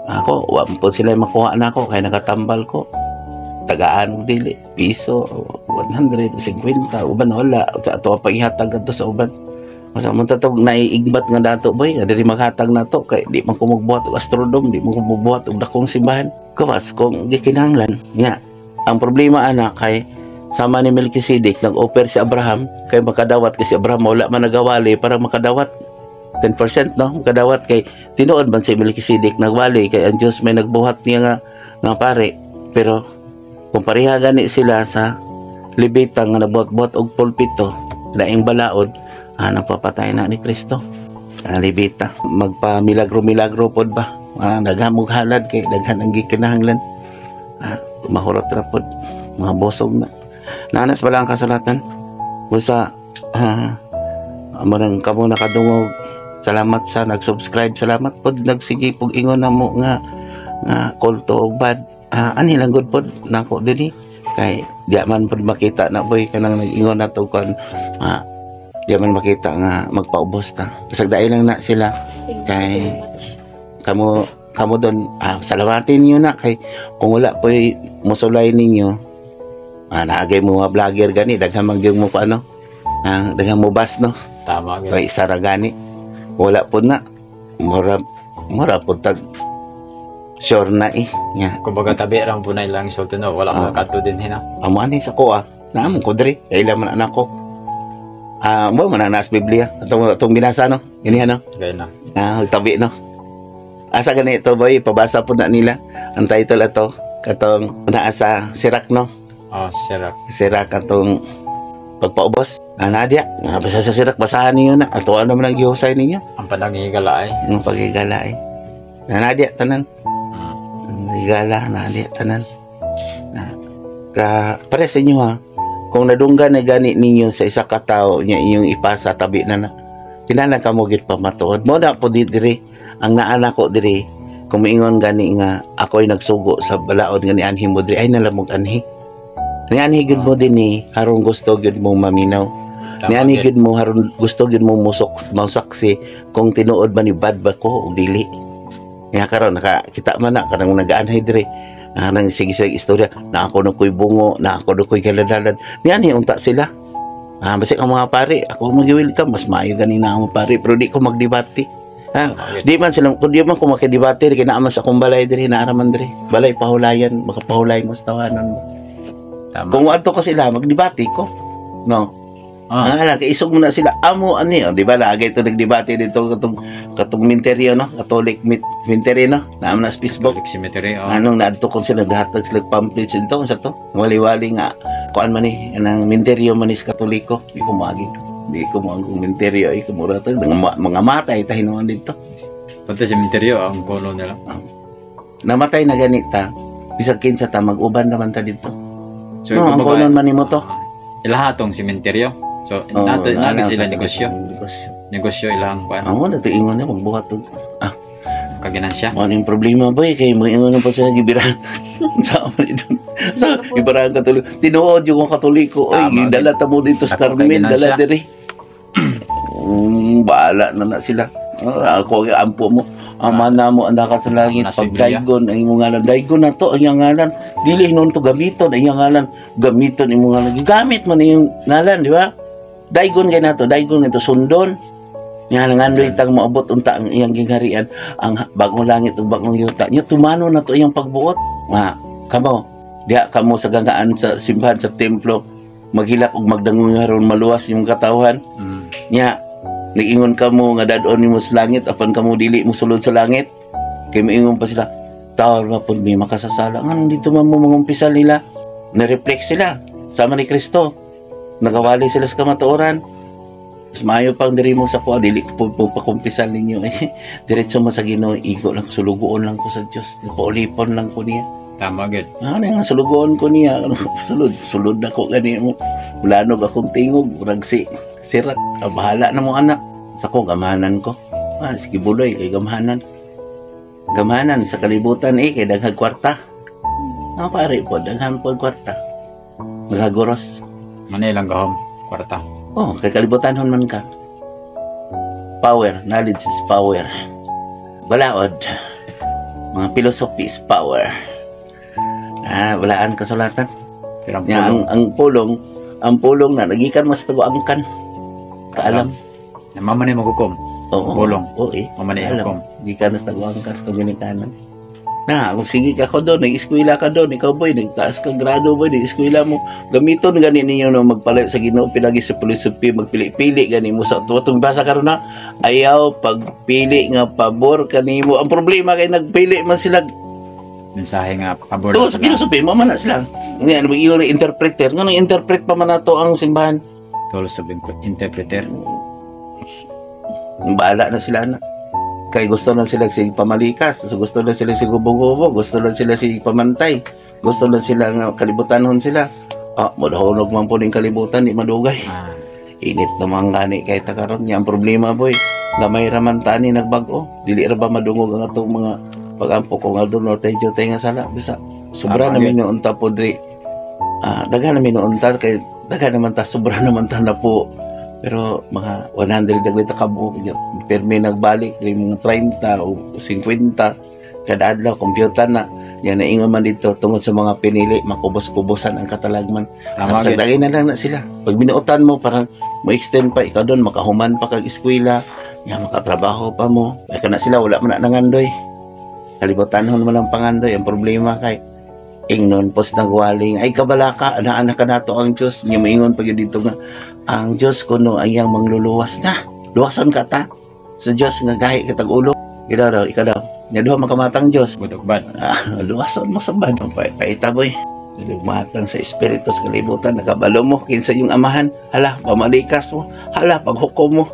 Ako, wa man po sila makuha na ako kay nakatambal ko. Tagaan og dili, piso, 100, 50, uban wala. Sa ato pa ihatag adto sa uban. Masa mo tatog naiigbat nga dato boy, nga diri maghatag nato kay di man ko magbuhat og astrodome, di man ko magbuhat og dakong simbahan. Kawas kung gikinahanglan nga. Ang problema ana kay sama ni Melchizedek, nag-offer si Abraham kay makadawat kasi Abraham wala man nagawali para makadawat 10%, no, makadawat kay tinuod man si Melchizedek nagwali kay ang Dios may nagbuhat niya nga pare, pero kung pareha gani sila sa Levita nga nabuhat-buhat og pulpito, laing balaod, napapatay na ni Kristo. Levita magpa milagro-milagro pod ba. Daghan mo halad kay daghan ang gikinahanglan. Mahurot ra pod mga bosog na. Nanas bala ang kasulatan. Busa amo nang kamo nakadungog. Salamat sa nag-subscribe, salamat pod nagsige pug ingon namo nga nga kulto og bad. Ani lang gud pod nako dinhi kay di man pod makita na, boy, kanang nag-ingon na to kon di man makita nga magpaubos ta. Bisag dai lang na sila. Thank you Kay- very much. Kamo kamo doon, salamatin niyo na kay kung wala po'y musulay ninyo, naagay mo mga vlogger gani daghan man gyud mo pa ano, daghan mo bas, no? Tama gyud. Kay isa ra gani, wala po na, mura mura po tag sure na eh nga. Kumbaga tabi ra po na ilang isulti, no. Wala ko kadto din hina. Amo ani sa ko naamon ko diri kay ila man anak ko mo man na nas Biblia atong atong binasa, no, gini ano. Gay na. Tabi, no. Asa gani ito, boy, pabasa po na nila ang title ato katong naa sa Sirak, no? Oh, Sirak. Sirak atong pagpaubos. Nadia, nga basta sa Sirak basahan niyo na. Ato ano man ang gihusay ninyo. Ang pananghigala ay. Ang paghigala eh. Nadia tanan. Ang higala nadia tanan. Na ka pare sa inyo ha. Kung nadunggan na gani ninyo sa isa ka tawo nya inyong ipasa tabi na na. Kinahanglan ka mo gid pamatuod. Mo na po di diri ang naa ko diri kung miingon gani nga ako'y nagsugo sa balaod nga nianhi mo diri ay nalamog anhi. Nianhi gud mo dinhi aron gusto gud mong maminaw. Tama Niani gyud. Gud mo haron gusto gud mo musok masaksi kung tinuod ba ni bad ba ko o dili. Nga karon naka kita man na kanang nagaanhay diri. Nang sige sige istorya na ako na ko'y bungo, na ako na ko'y kaladalan. Niani unta sila. Basi ang mga pare, ako mag-welcome, mas maayo gani na ang mga pare, pero di ko magdebate. Tama gyud. Di man sila, kung di man ko makidebate, kay naa man sa akong balay diri, naa man diri. Balay pahulayan, makapahulay mo sa tawanan mo. Tama. Kung adto ko sila, magdebate ko. No. Lang kay isog mo na sila amo ani, oh, di ba lagi ito nagdebate dito katong katong minteryo, no, Catholic minteryo, no, naa man na sa Facebook. Catholic Cemetery. Oh. Anong naadto kon sila naghatag sila pamphlets dito unsa to wali-wali nga kuan man ni anang minteryo man ni sa Katoliko. Di ko moagi, di ko moagi minteryo ay kumura to mga matay ta hinuon dito. Pati cemetery ang puno nila. Namatay na ganita bisag kinsa ta mag-uban naman ta dito. So, No, ang kumbaga, kunon man nimo to. Ilaha tong sementeryo. So, Oo, nato naa nato sila na- negosyo. Negosyo. Negosyo ilang kuan Amo na to ingon na magbuhat og kaginansya. Mo yung problema, boy, kay mo ingon na po sila gibirahan sa amo ni doon. Sa gibirahan Katoliko. Tinuod yung Katoliko, oy, Tama, dala ta mo dito sa Ako Carmen, kay dala ginansya. diri. Bahala na na sila. Ako ang ampo mo. Ama na mo ang dakat sa langit Nasa Biblia. pagdaygon ang imong ngalan. Daygon na to ang iyang ngalan. Dili hinon to gamiton ang iyang ngalan. Gamiton imong ngalan. Gigamit man iyong ngalan, di ba? Daygon kay nato, daygon ito sundon. Nga ngandoy tang moabot unta ang iyang gingharian, ang bagong langit ug bagong yuta. Nya tumano na to iyang pagbuot. Nga kamo, diha kamo sa gangaan sa simbahan sa templo maghilak ug magdangon aron maluwas yung katawhan. Nya niingon kamo nga dad-on nimo sa langit apan kamo dili mo sulod sa langit. Kay moingon pa sila, tawar ba pud may makasasala. Nganong dito man mo mangumpisal nila? Na-reflect sila sama ni Kristo. Nagawali sila sa kamatuoran. Mas maayo pang diri mo sa kuha, dili ko po pakumpisal ninyo eh. Diretso mo sa Ginoo, igo lang, sulugoon lang ko sa Dios. Paulipon lang ko niya. Tama gyud. Ano nga sulugoon ko niya? Sulod, sulod na ko gani mo. Ulanog akong tingog, murag si sirat. Bahala na mo anak. Sa ko gamahanan ko. Sige buloy kay gamhanan. Gamhanan sa kalibutan eh kay daghang kwarta. Pare po, daghan po ang kwarta. Magagoros. Manila lang gahom kwarta. Oh, kay kalibutan man ka. Power, knowledge is power. Balaod. Mga philosophy is power. Walaan kasulatan. Pero ang Nya, pulong, ang pulong na nagikan mas tago angkan. Kaalam. Mama ni maghukom. Oo. Pulong. Oo eh. Mama ni Alam. hukom. Gikan mas tago angkan sa Dominicana. Na, kung sige ka ko doon, nag-eskwela ka doon, ikaw boy, nagtaas ka grado boy, nag-eskwela mo. Gamiton gani ninyo no magpalayo sa Ginoo pinagi sa philosophy, magpili-pili gani mo sa tuwatong basa karon na ayaw pagpili nga pabor kanimo. Ang problema kay nagpili man sila Mensahe nga pabor to lang sa sila. philosophy mo man na sila. Nga ano yung interpreter, nga interpret pa man nato ang simbahan. Tools of interpreter. Bahala na sila na. Kay gusto na sila sig pamalikas, so gusto na sila sig gubo-gubo, gusto na sila sig pamantay, gusto na sila nga kalibutanon sila. Ah, modahulog man po ning kalibutan, di madugay. Init naman gani kay ta karon niya ang problema, boy. Gamay ra man tani nagbag-o. Dili ra ba madungog ang atong mga pagampo ko nga doon tay tay nga sala bisa sobra Tama, na minuunta po diri. Ah, daghan na minuunta kay daghan naman ta, sobra naman ta na po. Pero mga 100 dagli ta kabuok permi nagbalik diri mga 30 o 50 kada adlaw, computer na. Yan naingon man dito tungod sa mga pinili makubos-kubosan ang katalagman. Tama Sa gyud. dagay na lang na sila. Pag binuotan mo, parang mo extend pa ikaw doon, makahuman pa kag eskwela, ya makatrabaho pa mo. Ay kana sila wala man na nangandoy. Kalibutanhon mo lang pangandoy ang problema kay ingnon pos nagwaling ay kabalaka ana ka nato ang Dios. Nya moingon pa gyud dito nga ang Dios kuno ang iyang mangluluwas na. Luwason ka ta sa Dios nga gahi kitag ulo. Ikaw daw, ikaw daw. Nya duha makamatang Dios. Budok bad. Ah, luwason mo sa bad. Paita, boy. Lumatang sa espiritu sa kalibutan, nakabalo mo, kinsa yung amahan, hala, pamalikas mo, hala, paghukom mo.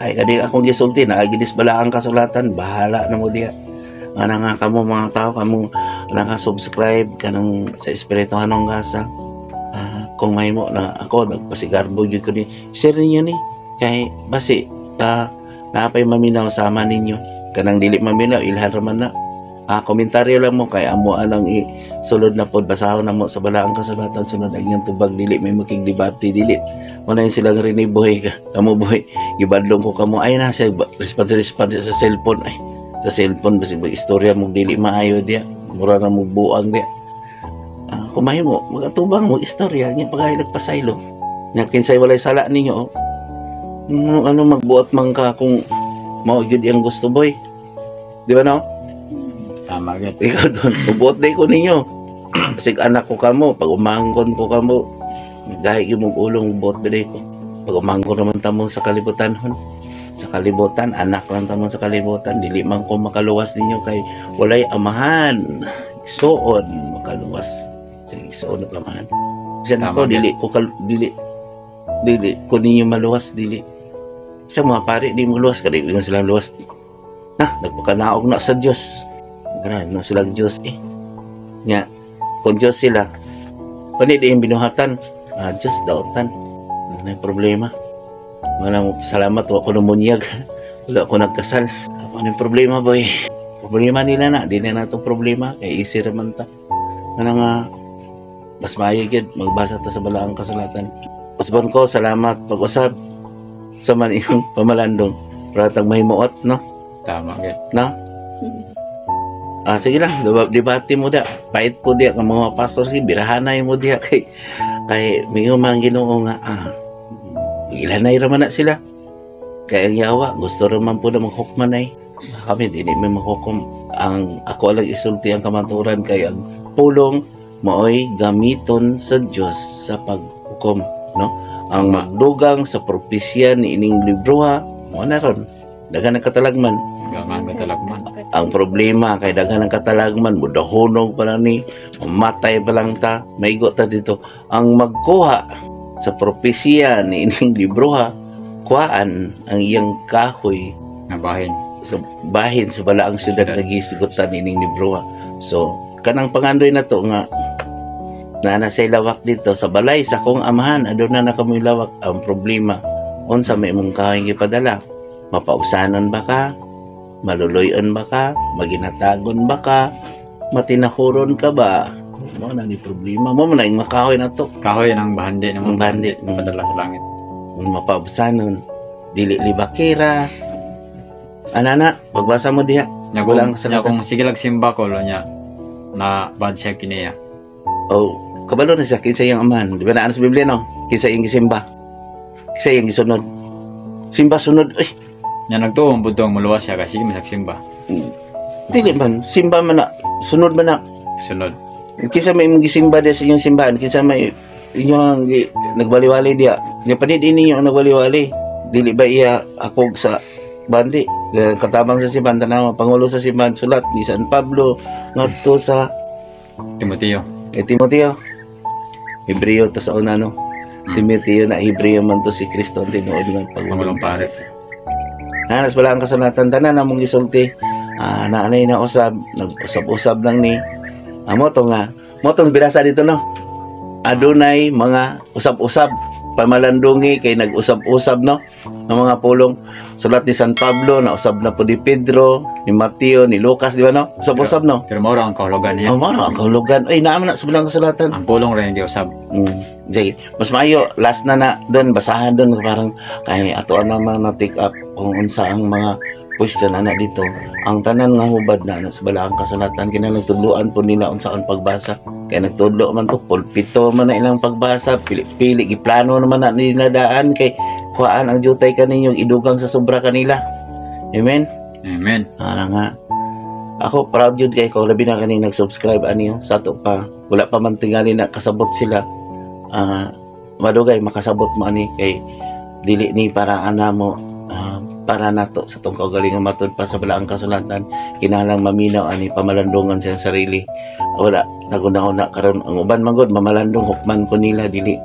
Ay, kadi akong gisulti, nakagidis bala ang kasulatan, bahala na mo diya. Ana nga kamo mga tao, kamo naka-subscribe kanang sa Espiritu Hanong Gasa. Ah, kung may mo na ako, nagpasigarbo gyud ko ni, share ninyo ni, kay basi, napay maminaw sama ninyo. Kanang dili maminaw, ilhan raman na. Ah, komentaryo lang mo kay amo anang i sulod na pod basahon na mo sa balaang kasulatan sunod ang inyong tubag, dili may makig debate, dili mo na yung silang rinig, boy ka kamo, boy, gibadlong ko kamo ay na siya response response sa cellphone, ay sa cellphone basi mag istorya mo dili maayo diya, mura na mo buang diya. Ah, kumahin mo magatubang mo istorya nya pagay nagpasaylo nya kinsay walay sala ninyo, oh. Ano, ano magbuot man ka kung mao gyud ang gusto, boy, di ba no? Tama gyud. Ikaw doon, ubuot day ko ninyo. Basig anak ko kamo, pag umangkon ko kamo, gahig yung ulong ubuot day ko. Pag umangkon naman tamo sa kalibutan hon. Sa kalibutan, anak lang tamo sa kalibutan, dili man ko makaluwas ninyo kay walay amahan. Igsuon makaluwas. Igsuon ang amahan. Bisan ako, Tama, dili ko dili dili ko ninyo maluwas, dili. Sa mga pare, di mo luwas, kaya di sila luwas. Na, nagpakanaog na sa Dios. Grabe na sila Diyos eh. Nga, kung Diyos sila, panid yung binuhatan, ah, Diyos daotan. Ano yung problema? Wala mo, salamat, wa ko numunyag. Wala ko nagkasal. Ano yung problema, boy? Problema nila na, di na natong problema, kay easy raman ta. Ano nga, mas maayo gyud magbasa ta sa balaang kasulatan. Usbon ko, salamat pag-usab sa man iyong pamalandong. Pratang mahimuot, no? Tama gyud. No? Ah, sige lang, debate mo da. Pait po diya kang mga pastor, sige, birahanay mo diya kay kay mingon man Ginoo nga ah, ilanay ra man na sila. Kay ang yawa gusto ra man po na maghukman ay. Kami dili may maghukom, ang ako lang isulti ang kamaturan kay ang pulong maoy gamiton sa Dios sa paghukom, no? Ang magdugang sa propesya ni ining libroha mo na ron. Daghan ang katalagman. Gangan katalagman. Ang problema kay daghan ang katalagman, mudahonog pa lang ni, mamatay pa lang ta, maigo ta dito. Ang magkuha sa propesya ni ining libroha, kuhaan ang iyang kahoy Nga bahin. Sa bahin sa balaang syudad nga gisigutan ining libroha. So, kanang pangandoy na to nga naa na say lawak dito sa balay sa kong amahan, aduna na kamoy lawak. Ang problema, unsa may imong kahoy gipadala? Mapausanon ba ka? Maluloyon ba ka? Maginatagon ba ka? Matinahuron ka ba? Mo na ni problema. Mo man na yung makahoy na to. Kahoy ng bahandi ng Ang bahandi. Padala sa langit. Mapausanon. Dili libakira. Anana, pagbasa mo diha. Nya Wala kung, ang kasalatan. nya kung sige lang simba ko lo nya na bad siya kiniya. Oh, kabalo na siya kinsa iyang amahan. Di ba naa sa Biblia no? Kinsa iyang gisimba. Kinsa iyang gisunod. Simba sunod. Ay, Nya nagtuo ang budong muluwas siya kasi sige masag simba. Dili man simba man na, sunod man na. Sunod. Kinsa may imong gisimba diya sa inyong simbahan, kinsa may inyong nagwaliwali diya. Nya panid ini ang nagwaliwali. Dili ba iya akog sa bandi? Katabang sa simbahan, tanawa pangulo sa simbahan, sulat ni San Pablo ngadto sa Timoteo. Eh, Timoteo. Hebreo to sa una no. Timoteo na Hebreo man to si Kristo ang tinuod nga Pangulong pare. Naa sa balaang kasulatan tanan among gisulti. Ah, naanay na usab, nag-usab-usab lang ni. Ah, mo to nga, mo tong binasa dito, no. Adunay mga usab-usab, pamalandungi kay nag-usab-usab, no, ng mga pulong. Sulat ni San Pablo na usab na po ni Pedro, ni Mateo, ni Lucas, di ba, no? Usab-usab, no. Pero mao ra ang kahulugan niya. Oh, mao ang kahulugan. Ay, naa man na sa balaang kasulatan. Ang pulong rin giusab. Sige. Mas maayo last na na doon, basahan doon, parang kay ato naman na take up kung unsa ang mga question ana dito. Ang tanan nga hubad na ana sa balaang kasulatan, kinahanglan nagtudloan po nila unsa ang pagbasa. Kay nagtudlo man to, pulpito man na ilang pagbasa, pili-pili giplano naman na nila daan kay kuhaan ang jutay kaninyo idugang sa sobra kanila. Amen. Amen. Ana nga. Ako proud jud kay ko, labi na kani nag-subscribe ani sa ato pa. Wala pa man tingali na kasabot sila. Ah, madugay makasabot mo ani kay dili ni para ana mo, para nato sa tong kaugalingon matud pa sa balaang kasulatan, kinahanglang maminaw ani, pamalandungan sa sarili. Wala naguna-una karon ang uban man gud mamalandong, hukman ko nila. Dili,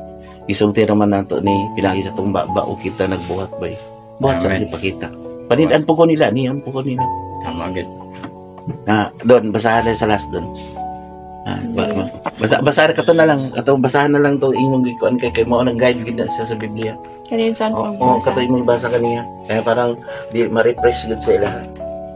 gisulti raman nato ni pinagi sa tong baba o kita nagbuhat bay buhat sa Amen. Ipakita panidan po ko nila niyon po ko nila. Tama gid. Na doon, basahan na sa last doon. Ah, basa kato na lang, kato basahan na lang to imong gikuan kay kay mao nang guide gid na siya sa Biblia. Kanin saan Oo, pagbasa? Kato imong basa kaniya. Kaya parang di ma-refresh gid sa ila.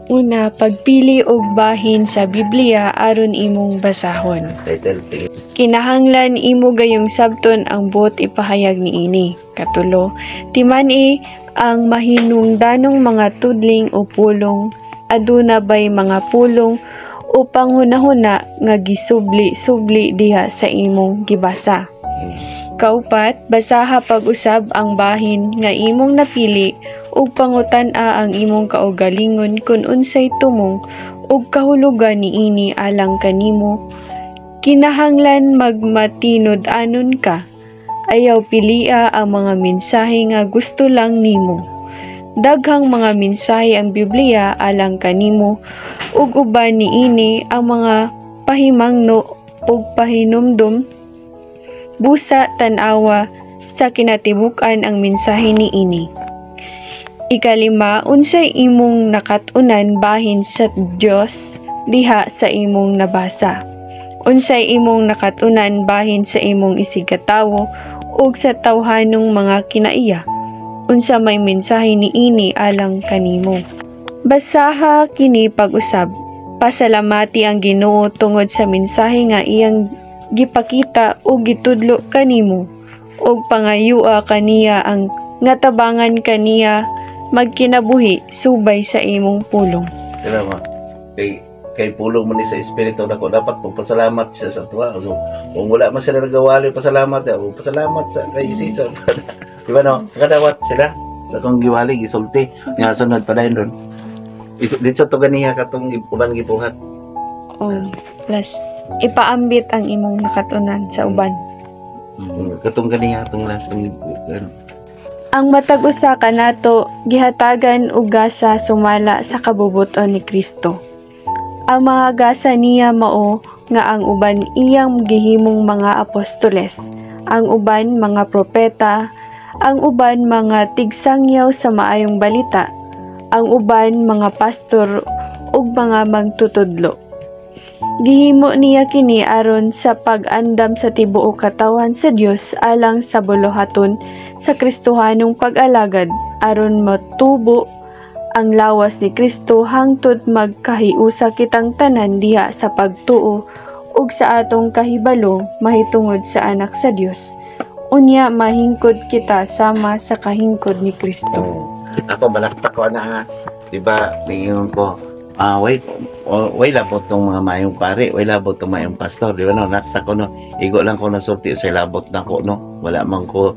Una, pagpili og bahin sa Biblia aron imong basahon. Title, sige. Kinahanglan imo gayong sabton ang buot ipahayag niini. Katulo, timan-i ang mahinungdanong mga tudling o pulong. Aduna bay mga pulong o panghunahuna nga gisubli-subli diha sa imong gibasa? Kaupat, basaha pag-usab ang bahin nga imong napili ug pangutan-a ang imong kaugalingon kung unsay tumong ug kahulugan niini alang kanimo. Kinahanglan magmatinud-anon ka. Ayaw pilia ang mga mensahe nga gusto lang nimo. Daghang mga mensahe ang Biblia alang kanimo ug uban niini ang mga pahimangno ug pahinumdum. Busa tan-awa sa kinatibuk-an ang mensahe niini. Ikalima, unsay imong nakat-unan bahin sa Dios diha sa imong nabasa? Unsay imong nakat-unan bahin sa imong isigkatawo ug sa tawhanong mga kinaiya? Unsa may mensahe niini alang kanimo? Basaha kini pag-usab. Pasalamati ang Ginoo tungod sa mensahe nga iyang gipakita ug gitudlo kanimo ug pangayua kaniya ang nga tabangan kaniya magkinabuhi subay sa imong pulong. Diba mo? Kay pulong man ni sa espiritu nako, dapat pagpasalamat siya sa tuwa. So, kung wala man sila nagawali pasalamat, eh, o pasalamat sa kay Caesar. Di ba, no? Kadawat sila sa kong giwali gisulti nga sunod pa dayon doon. Ito dito to ganiha katong uban gibuhat. O plus ipaambit ang imong nakatunan sa uban. Katong ganiha tong last tong ano. Ang matag usa kanato gihatagan og gasa sumala sa kabubuton ni Kristo. Ang mga gasa niya mao nga ang uban iyang gihimong mga apostoles, ang uban mga propeta, ang uban mga tigsangyaw sa maayong balita, ang uban mga pastor ug mga magtutudlo. Gihimo niya kini aron sa pag-andam sa tibuok katawan sa Dios alang sa buluhaton sa Kristohanong pag-alagad aron matubo ang lawas ni Kristo hangtod magkahiusa kitang tanan diha sa pagtuo ug sa atong kahibalo mahitungod sa Anak sa Dios. Unya mahingkod kita sama sa kahingkod ni Kristo. Oh. Ako balaktak ko na ha. Di ba? Niingon ko, ah, way, oh, way labot tong mga maayong pare, way labot tong maayong pastor, di ba, no? Nakta ko, no. Igo lang ko na sulti sa labot na ko, no. Wala man po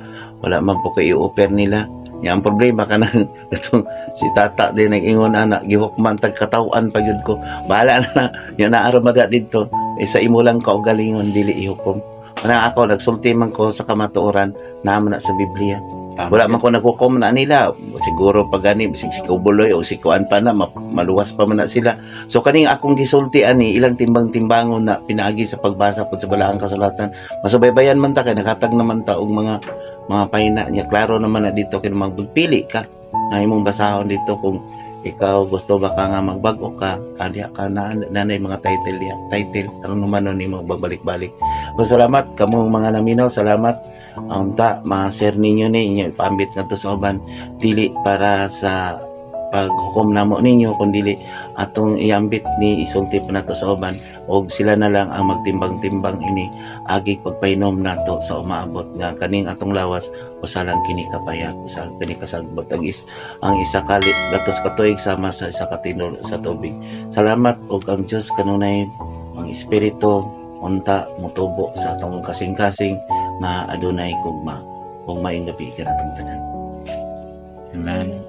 ko i-offer nila. Ya, ang problema kanang itong si tata din nag-ingon ana, gihukman tag katawan pa gyud ko. Bahala na na, yan na aron maga didto. Eh, sa imo lang kaugalingon, dili ihukom. Ana ako nagsulti man ko sa kamatuoran naman na sa Biblia. Tama Wala gid. man ko naghukom na nila. Siguro pag gani bisig si Kubuloy o si Kuan pa na maluwas pa man na sila. So kaning akong gisulti ani ilang timbang-timbangon na pinaagi sa pagbasa pud sa balaang kasulatan. Masubaybayan man ta kay nakatag naman ta og mga pahina niya. Klaro naman na dito kay magpili ka. Na imong basahon dito kung ikaw gusto ba ka nga magbag-o ka, diha ka na nanay mga title diha, title ang naman nimo magbalik-balik. So, salamat kamong mga naminaw, salamat. Unta ma-share ninyo ni inyo ipaambit ngadto sa uban, dili para sa paghukom namo ninyo, kundi atong iambit ni isulti pa nato sa uban og sila na lang ang magtimbang-timbang ini agi pagpainom nato sa umaabot nga kaning atong lawas usa lang kini kapayag, usa lang kini kasagbot ang isa ka gatos ka tuig sama sa isa ka tinol sa tubig. Salamat og ang Dios kanunay ang espiritu unta motubo sa atong kasing-kasing nga adunay gugma. Ug maayong gabii kanatong tanan. Amen.